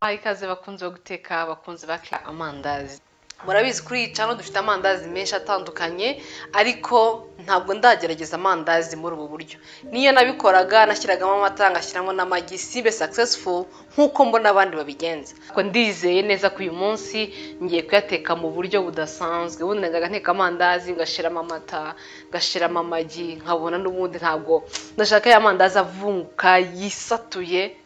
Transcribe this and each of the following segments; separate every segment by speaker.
Speaker 1: Ikaze bakunze bo guteka, abakunzi ba amandazi. Murabizi kuri iyi channel dufite amandazi menshi atandukanye, ariko ntabwo ndagerageza amandazi muri ubu buryo. Niyo nabikoraga nashyiragamo amata ngashyiramo n'amagi, sibe successful nkuko mbona abandi babigenza. Ariko ndizeye neza ko uyu munsi ngiye kuyateka mu buryo budasanzwe. Ubundi najyaga nteka amandazi ngashyiramo amata, ngashyiramo amagi, nkabona n'ubundi ntabwo ndashaka ya mandazi avunguka yisatuye.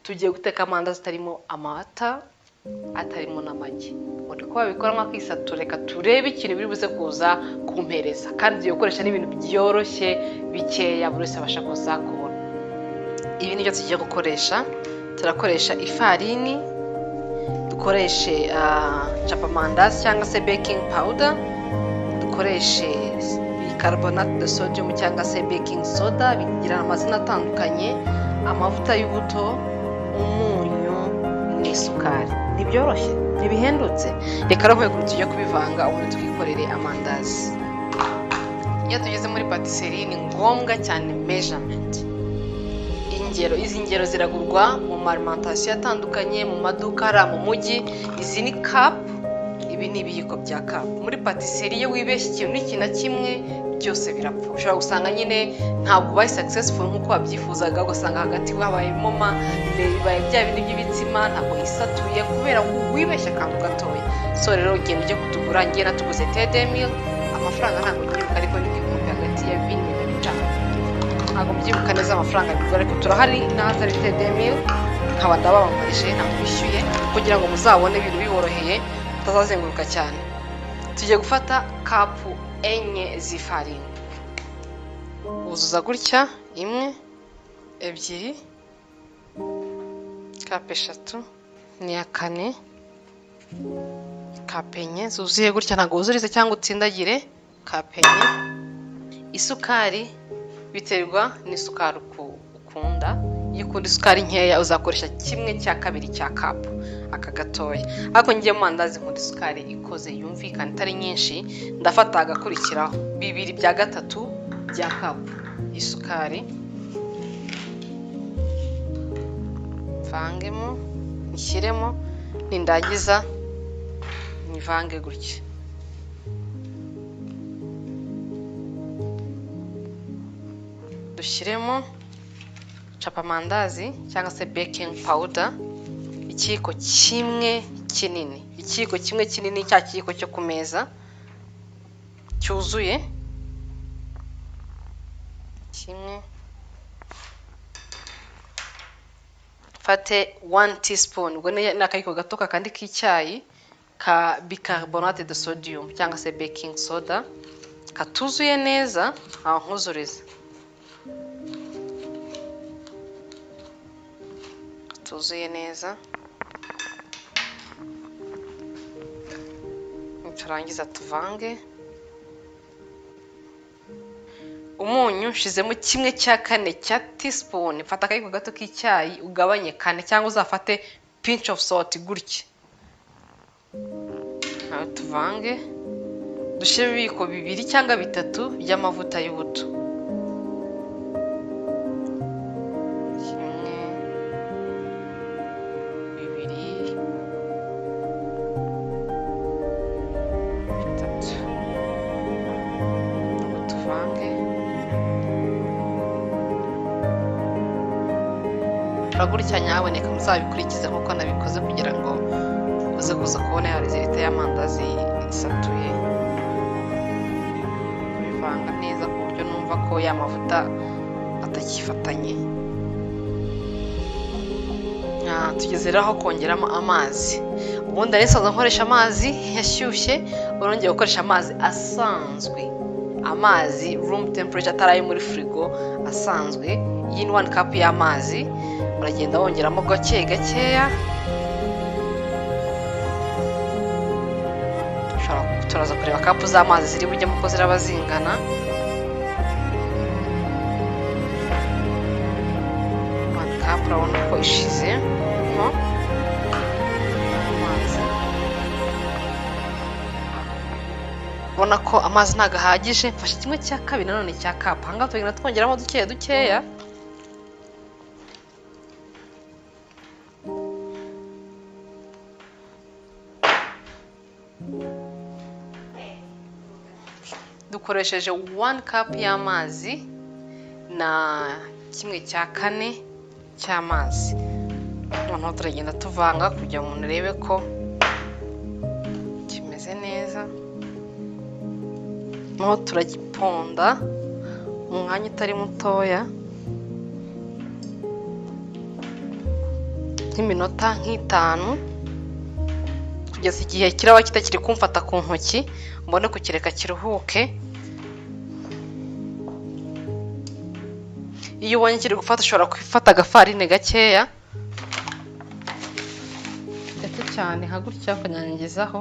Speaker 1: Tugiye guteka amandazi atarimo amata, atarimo n'amagi. Ubundi ko babikora nk'akisatura, reka turebe ikintu biri buze kuza kumpereza. Kandi tugiye gukoresha n'ibintu byoroshye bikeya buri wese abasha kuza kubona. Ibi nibyo tugiye gukoresha. Turakoresha ifarini, dukoreshe chapamandazi cyangwa se baking powder, dukoreshe bicarbonate de sodium cyangwa se baking soda, bigira amazina atandukanye, amavuta y'ubuto, umunyu n'isukari. Ntibyoroshye, ntibihendutse. Reka rero nkwereke ukuntu tujya kubivanga ubundi twikorere amandazi. Iyo tugeze muri patisserie ni ngombwa cyane measurement. Ingero, izi ngero ziragurwa mu ma alimentation atandukanye, mu maduka ari mu mujyi. Izi ni cup, ibi ni ibiyiko bya cup. Muri patisserie iyo wibeshye ikintu n'iki na kimwe byose birapfa. Ushobora gusanga nyine ntabwo ubaye successful nk'uko wabyifuzaga, ugasanga hagati habayemo bibaye bya bindi by'ibitsima, ntabwo yisatuye kubera ko wibeshye akantu gatoya. So rero ugenda ujya kutugura, ngiye natuguze T2000, amafaranga ntabwo nyibuka ariko ni ibihumbi hagati ya 4 na 5. Ntabwo mbyibuka neza amafaranga bigura, ariko turahari n'ahatari T2000, nkaba ndabamamarije ntabwo bishyuye kugira ngo muzabone ibintu biboroheye mutazazenguruka cyane. Tugiye gufata kapu 4 z'ifarini, wuzuza gutya, 1, 2, kapu 3, n'iya 4, kapu 4 zuzuye gutya, ntabwo wuzurize cyangwa utsindagire. Kapu 4. Isukari biterwa n'isukari ukunda. Iyo ukunda isukari nkeya uzakoresha 1/2 cya kapu aka gatoya, ariko ngiye mu mandazi nkunda isukari ikoze yumvikana itari nyinshi, ndafata agakurikiraho 2/3 bya kapu y'isukari, mvangemo nshyiremo, nindangiza nyivange gutya. Dushyiremo chapamandazi cyangwa se baking powder, ikiyiko kimwe kinini, ikiyiko kimwe kinini cya kiyiko cyo ku meza cyuzuye kimwe. Mfate 1 teaspoon, ubwo ni akayiko gato kakandi k'icyayi ka bicarbonate de sodium cyangwa se baking soda katuzuye neza, aho nkuzuriza katuzuye neza. Turangiza tuvange. Umunyu nshizemo 1/4 cya teaspoon. Fata akayiko gato k'icyayi ugabanye 4, cyangwa uzafate pinch of salt gutya. Nawe tuvange, dushyiremo ibiyiko 2 cyangwa 3 by'amavuta y'ubuto. 1, 2, 3. Ubu tuvange. Gutya nyaboneka muzabikurikize nkuko nabikoze kugira ngo uze kuza kubona ya resultat y'amandazi isatuye. Kubivanga neza ku buryo numva ko ya mavuta atakifatanye. Tugeze rero aho kongeramo amazi. Ubundi nari nsanzwe nkoresha amazi yashyushye, urongeye gukoresha amazi asanzwe, amazi room temperature atari ayo muri firigo asanzwe. Iyi ni 1 cup y'amazi, uragenda wongeramo gake gakeya. Turaza kureba kapu z'amazi ziri bujyemo uko ziraba zingana. 1 cup urabona ko ishizemo amazi. Ubona ko amazi ntabwo ahagije, mfashe 1/2 nanone cya kapu. Aha ngaha tugenda twongeramo duke dukeya. Nkoresheje 1 cup y'amazi na 1/4 cy'amazi. Noneho turagenda tuvanga kugira ngo umuntu arebe ko kimeze neza. Noneho turagiponda mu mwanya utari mutoya, nk'iminota nk'itanu, kugeza igihe kiraba kitakiri kumfata ku ntoki, mbone kukireka kiruhuke. Iyo ubonye kiri gufata ushobora gufata agafarine gakeya gake cyane nka gutya ukanyanyagizaho.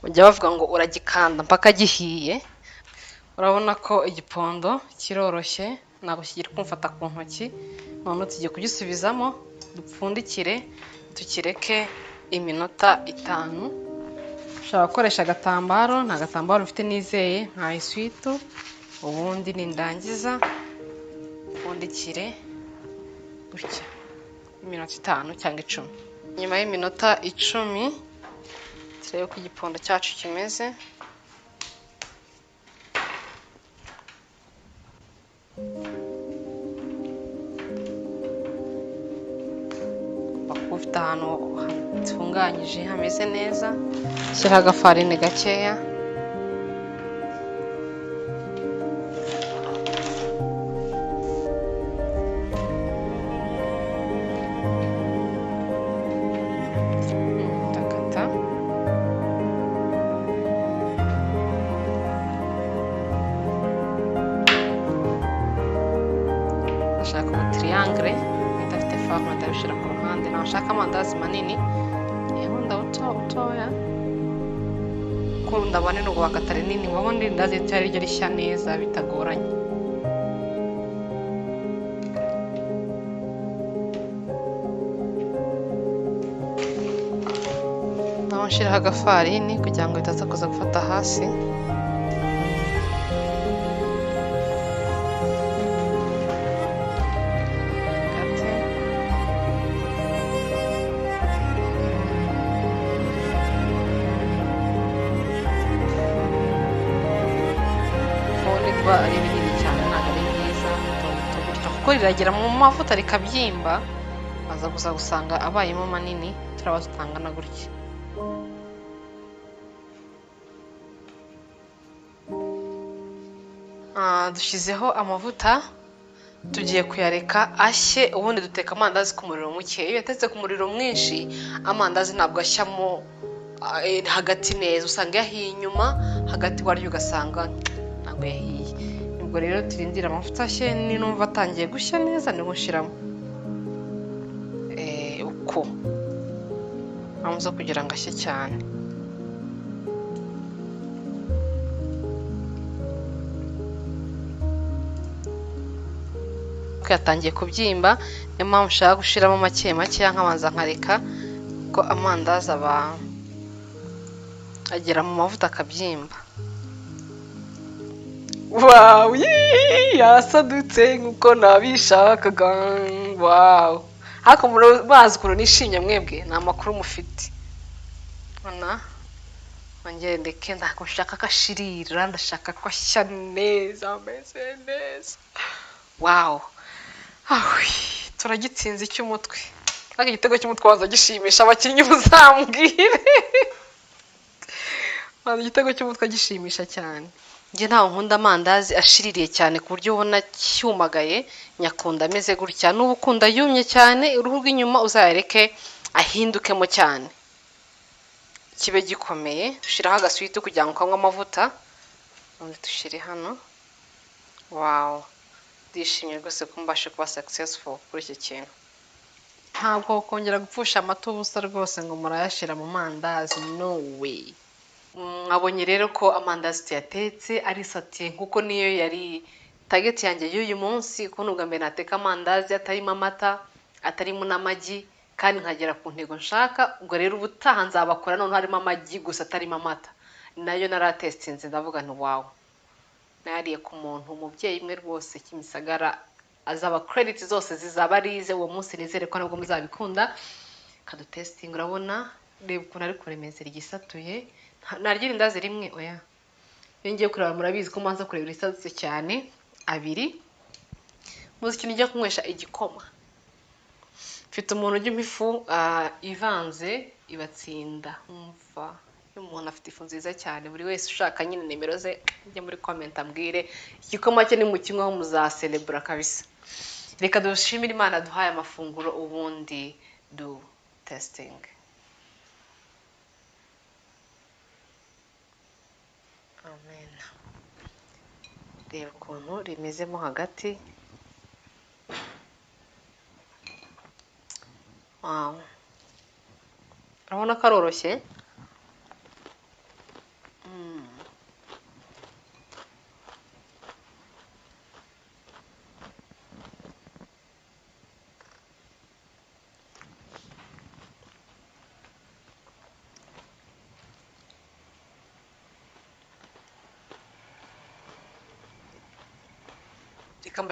Speaker 1: Bajya bavuga ngo uragikanda mpaka gihiye. Urabona ko igipondo kiroroshye, ntabwo kigira kumfata ku ntoki. Noneho tugiye kugisubizamo, dupfundikire, tukireke iminota 5. Ushobora gukoresha agatambaro, nta gatambaro mfite nizeye nka eswitu, ubundi nindangiza pfundikire gutya iminota 5 cyangwa 10. Nyuma y'iminota 10 turebe uko igipondo cyacu kimeze. Ufite ahantu hatunganyije hameze neza, shyiraho agafarine gakeya. Ndakata. Ndashaka ubu triangle idafite forme, ndabishyira ku ruhande. Nashaka amandazi manini, yewe ndawutoya kunda manini, ubwo wakata rinini, wabona irindazi ryari ryo rishya neza bitagoranye. Naho nshiraho agafarini kugira ngo bitaza kuza gufata hasi. Ari binini cyane ntabwo ari byiza kuko riragera mu mavuta rikabyimba, baza gusa gusanga abayemo manini, turaba tutangana gutya. Dushyizeho amavuta, tugiye kuyareka ashye, ubundi duteka amandazi ku muriro muke. Iyo yatetse ku muriro mwinshi amandazi ntabwo ashyamo hagati neza, usanga yahiye inyuma, hagati waryo ugasanga ntabwo yahiye. Ubwo rero turindira amavuta ashye, ninumva atangiye gushya neza niho nshiramo uko amuza kugira ngo ashye cyane. Yatangiye kubyimba, niyo mpamvu nshaka gushiramo make make, nkabanza nkareka ko amandazi aba agera mu mavuta akabyimba. Wow, yasadutse nkuko nabishakaga. Wow, ariko murabazi ukuntu nishimye mwebwe, ni amakuru mufite. Ona ongere ndeke, ntabwo nshaka ko ashirira, ndashaka ko ashya neza, ameze neza. Wow, turagitsinze icy'umutwe. Ariko igitego cy'umutwe waza gishimisha abakinnyi, muzambwire. Igitego cy'umutwe gishimisha cyane. Njye ntawe nkunda amandazi ashiririye cyane ku buryo ubona cyumagaye, nyakunda ameze gutya. N'uba ukunda yumye cyane, uruhu rw'inyuma uzayareke ahindukemo cyane, kibe gikomeye. Dushiraho agaswiti kugira ngo kanywe amavuta, ubundi dushyire hano. Wow, ndishimye rwose ko mbashe kuba successful kuri iki kintu. Ntabwo kongera gupfusha amata ubusa rwose ngo murayashyira mu mandazi, no way. Mwabonye rero ko amandazi tuyatetse arisatiye nkuko niyo yari target yanjye y'uyu munsi, kuko nubwa mbere nateka amandazi atarimo amata, atarimo n'amagi, kandi nkagera ku ntego nshaka. Ubwo rero ubutaha nzabakora noneho harimo amagi gusa atarimo amata, nayo naratestinze ndavuga nti wow, nariye ku muntu umubyeyi umwe rwose Kimisagara Azaba credit zose zizaba arize uwo munsi. Nizere ko nabwo muzabikunda. Kadutesitinga, urabona, reba ukuntu ari kuremeza igisatuye. Naryo irindazi rimwe, oya, iyo ngiye kureba murabizi ko mbanza kureba irisatse cyane abiri. Muzi ikintu ujya kunywesha igikoma? Mfite umuntu ujya umpa ifu ivanze ibatsinda. Umva, iyo umuntu afite ifu nziza cyane, buri wese ushaka nyine nimero ze njye muri comment ambwire. Igikoma cye nimukinywaho muzaserebura kabisa. Reka dushimire Imana duhaye amafunguro, ubundi du testing. Amen. Reba ukuntu rimezemo hagati. Wow. Urabona ko aroroshye. Reka.